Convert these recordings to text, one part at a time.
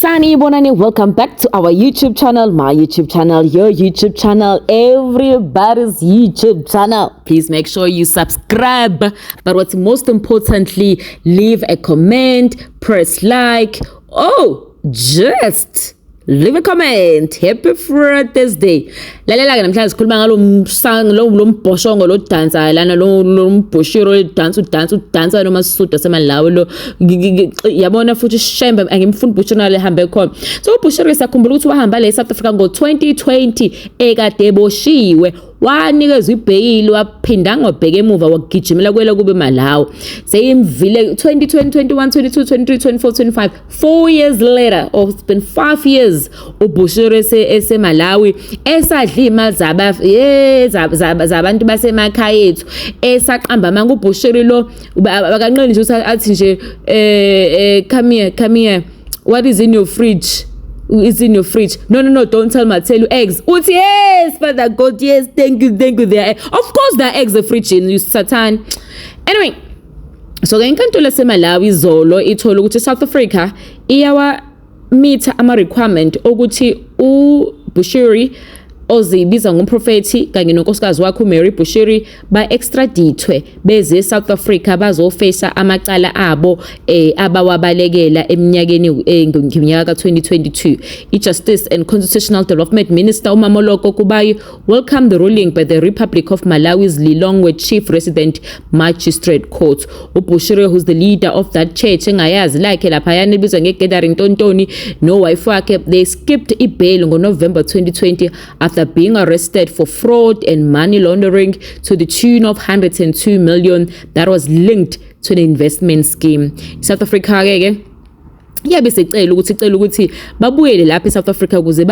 Sanibonani, welcome back to our YouTube channel, my YouTube channel, your YouTube channel, everybody's YouTube channel. Please make sure you subscribe. But what's most importantly, leave a comment, press like. Oh, just leave a comment. Happy Father's Day. Lalela ke, namhlanje sikhuluma ngalo lo mbhoshongo lo dansa lana, lo mbhoshiro lo udansa udansa noma sisuda seMalawi lo. Yabona futhi, shembe angimfuni uBushiri nale hambe khona. So uBushiri, sakhumbula ukuthi wahamba le South Africa ngo-2020 ekade eboshiwe, wanikezwa ibheyili, waphinda wabheka emuva, wagijimela kwela kube Malawi. Seyimvile 2020, 21, 22, 23, 24, 25, 4 years later, or it's been 5 years, uBushiri eseMalawi, esadla imali zaba ye zabantu basemakhaya ethu, esaqamba amanga uBushiri lo. Akanqeni nje ukuthi athi nje, "Come here, come here, what is in your fridge? Is in your fridge?" "No, no, no, don't tell me, I tell you, eggs." Uthi, "Yes, Father God, yes, thank you, thank you." There are, of course there are eggs the fridge in you, Satan. Anyway, so ke inkantolo yaseMalawi izolo ithola ukuthi South Africa iyawa meet ama requirement ukuthi uBushiri ozibiza ngumprofethi kanye nonkosikazi wakhe uMary Bushiri ba-extraditwe beze South Africa bazofesa amacala abo abawabalekela eminyakeni ngeminyaka ka-2022. I-Justice and Constitutional Development Minister uMamoloko Kubayi welcomed the ruling by the Republic of Malawi's Lilongwe Chief Resident Magistrate Court. UBushiri, who's the leader of that church engayazi lakhe laphayana ebizwa nge-Gathering Tontoni, no-wife wakhe, they skipped i-bail ngoNovember 2020 after being arrested for fraud and money laundering to the tune of 102 million that was linked to an investment scheme. South Africa ke yabe sicela ukuthi icela ukuthi babuyele lapha eSouth Africa ukuze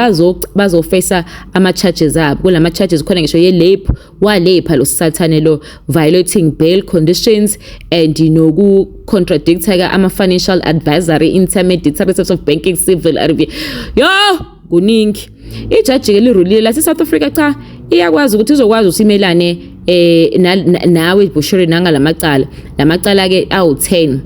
bazofesa ama charges abo. Kulama charges khona ngisho ye rape, walepha lo sathane lo, violating bail conditions and noku contradict ama financial advisory intermediaries of banking civil review. Yo, kuningi. Ijaji ke lirulile lase South Africa cha, iyakwazi ukuthi izokwazi ukuthi imelane nawe Bushiri nangalamacala. Lamacala ke awu10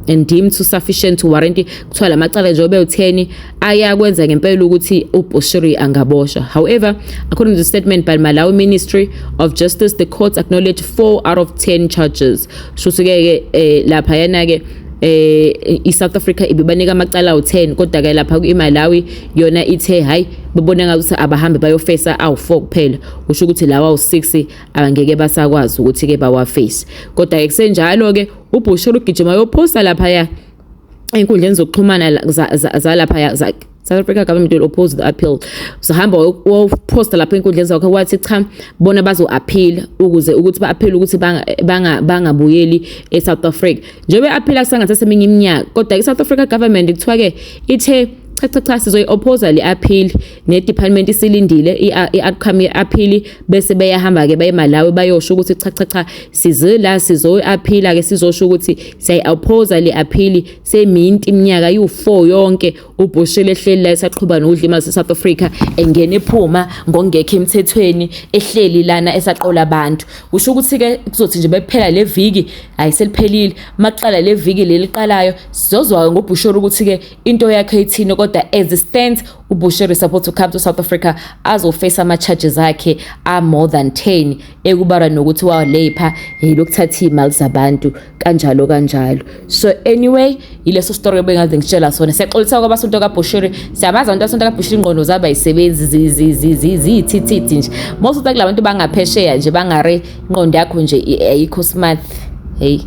and deemed to sufficient to warrant. Kuthiwa lamacala njengoba ewu10 ayakwenza ngempela ukuthi uBushiri angaboshwa. However, according to the statement by Malawi Ministry of Justice, the court acknowledged 4 out of 10 charges. Shuthi ke lapha yana ke iSouth Africa ibibanika amacala awu10, kodwa ke lapha kuMalawi yona ithe hayi, babona ngathi abahambe bayofesa awu4 kuphela. Usho ukuthi lawa awu6 abangeke basakwazi ukuthi ke bawaface. Kodwa ke kusenjalo ke, uBushiri ugijima yophosta lapha ya enkundleni zokuxhumana zalapha ya South Africa government will oppose the appeal. Sahamba waposta lapha enkundleni zakhe, wathi cha, bona bazo appeal ukuze ukuthi ba-appeal ukuthi bangabuyeli eSouth Africa. Njengoba appeal kusangathatha eminye iminyaka, kodwa i-South Africa government kuthiwa ke ithe cha, cha, cha, sizoyi-opposa le appeal, ne-department isilindile i-outcome ye-appeal, bese beyahamba ke baye eMalawi bayosho ukuthi cha, cha, cha, size la sizoyi-appeala ke, sizosho ukuthi siyayi-opposa le appeal. Seminti iminyaka ewu-4 yonke uBushiri ehleli la, esaqhuba nokudla imali se-South Africa, engena ephuma ngokungekho emthethweni, ehleli lana esaqola abantu. Kusho ukuthi-ke kuzothi nje bephela le viki, hayi, seliphelile, maqala le viki leli liqalayo, sizozwa ngoBushiri ukuthi-ke into yakhe ithini. Kodwa as it stands, uBushiri is supposed to come to South Africa azofesa ama-charges akhe a-more than 10, ekubalwa nokuthi walepha lokuthatha iy'mali zabantu, kanjalo kanjalo. So anyway, yileso story ebengade ngitshela sona. Siyaxolisa kwabasonto kaBushiri. Siyabazi abantu basonto kaBushiri, ingqondo zabo ayisebenzi, ziyithithithi nje. Most of kula bantu bangaphesheya nje, bangare ingqondo yakho nje ayikho smart. Hey.